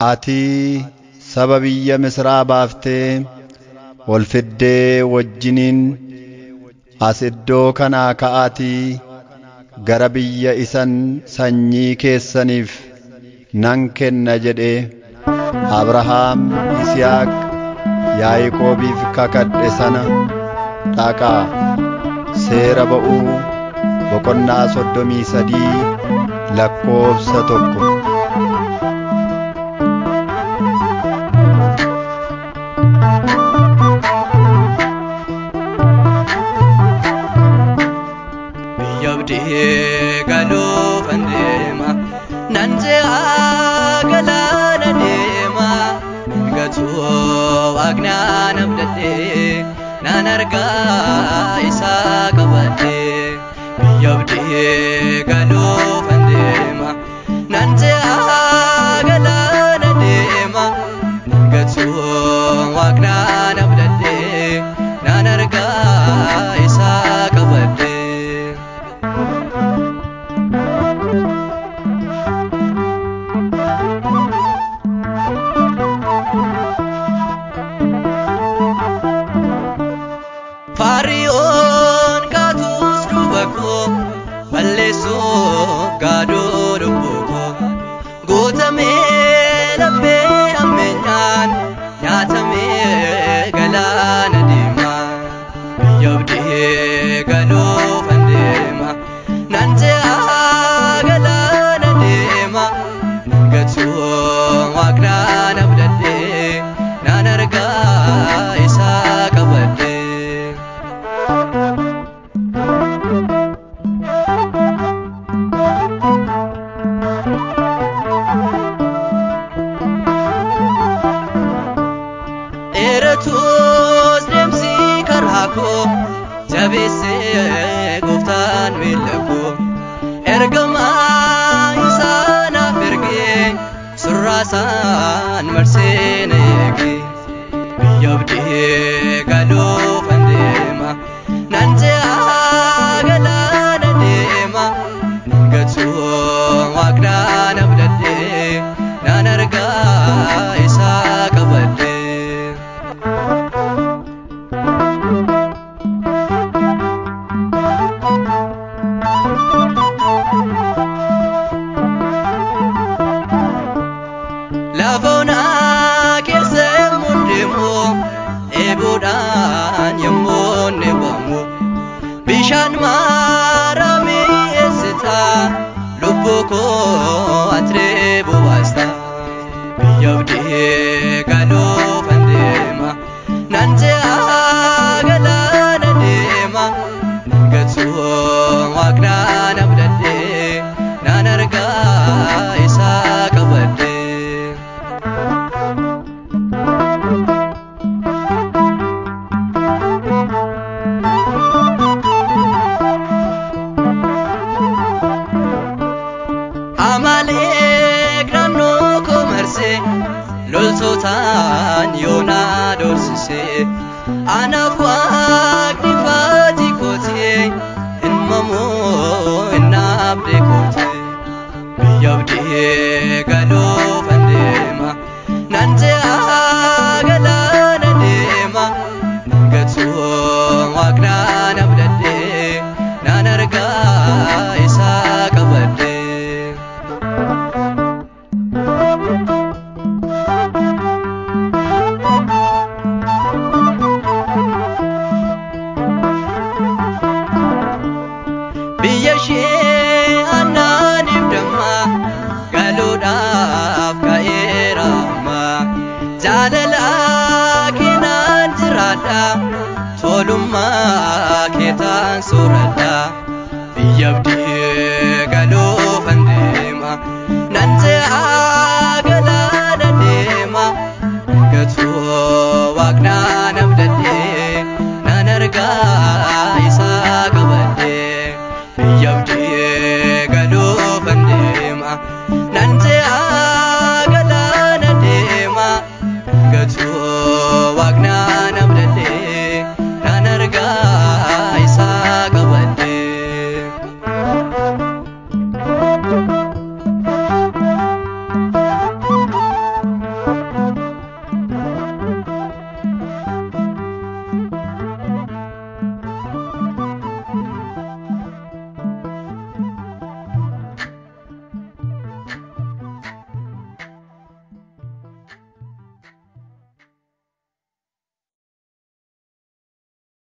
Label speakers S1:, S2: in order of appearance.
S1: Ati saba biyya Misraa baaftee ol fiddee wajjiniin as iddoo kanaa ka'aatii gara biyya isan sanyii keessaniif nan kenna jedhee Abrahaam, Yisihaaq, Yaaqoobiif kakadhe sana dhaqaa. Seera ba'uu boqonnaa 33 lakkoofsa 1.
S2: Biyya abdii galuufan deema, nan ce'aa galaana deema. Nan gatuu waaqnaan abdadhee, nan argaa isaa qabadhee. Biyya abdii galuufan deema, nan ce'aa galaana deema. Nan gatuu waaqnaan abdadhee, nan argaa isaa qabadhee. Fariyoon kaatus duuba koo balleessuu gaaduu lubbuu koo guutamee laphee ammeenyaan nyaatamee galaana deema. Biyya abdii galuufan deema, nan ce'aa galaana deema. Nan gatuu waaqnaan abdadhee, nan argaa isaa qabadhee. Dheeratus deemsi karaa koo jabeessee gooftaan miilla koo ergamaa isaa naaf ergee surraasaan marsee na eege. Biyya abdii galuufan deema, nan ce'aa galaana deema. Nan gatuu waaqnaan abdadhee, nan argaa isaa qabadhee. Lafa onaa keessa yommuu deemu, dheebuudhaan yommuu dheebamu, bishaan maaraa mi'eessita, lubbuu koo ati dheebuu baasta. Biyya abdii galuufan deema, nan ce'aa galaana deema. Nan gatuu waaqnaan abdadhee, nan argaa isaa qabadhee. Amaaleek naannoo koo marsee loltootaan yoonaa doorsisee anaaf waaqni faatii kootee ilmamoo hin abdee kootee. Biyya abdii galuufan deema, nan ce'aa galaana deema. Nan gatuu waaqnaan abdadhee, nan argaa isaa qabadhee. Biyya ishee aannaaniif damma galuudhaaf ka'eera amma. Jaalala keenan jiraadha, tolummaa keetaan soora.